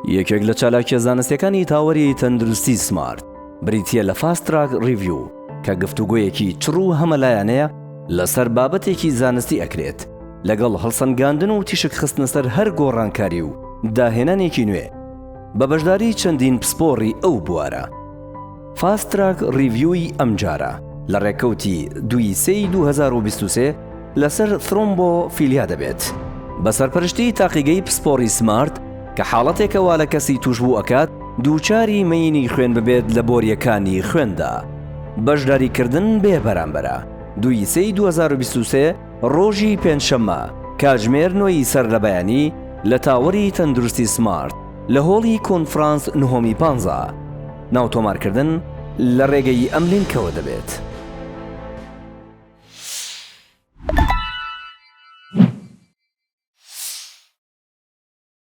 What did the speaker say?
یەکێک لە چالاکیە زانستیەکانی تاوەری تەندروستی سمارت بریتیە لە Fast Track Review کە گفتوگۆیەکی چڕ و هەمەلایەنەیە لەسەر بابەتێکی زانستی ئەکرێت لەگەڵ هەڵسەنگاندن و تیشک خستنە سەر هەر گۆڕانکاری و داهێنانێکی نوێ بە بەشداری چەندین پسپۆڕی ئەو بوارە. Fast Track Review ی ئەمجارە لە ڕێککەوتی دوو ی سێی 2023 لەسەر ثرۆمبۆفیلیا دەبێت بە سەرپەرشتی تاقیگەی پسپۆڕی سمارت کە حاڵەتێکە وا لە کەسی تووشبوو ئەکات دووچاری مەیینی خوێن ببێت لە بۆرییەکانی خوێندا. بەشداریکردن بێ بەرامبەرە. دوو ی سێی 2023 ڕۆژی پێنجشەممە کاتژمێر نۆ ی سەر لە بەیانی لە تاوەری تەندروستی سمارت لە هۆڵی کۆنفرانس نهۆمی پانزە. ناو تۆمارکردن لە ڕێگەی ئەم لینکەوە دەبێت.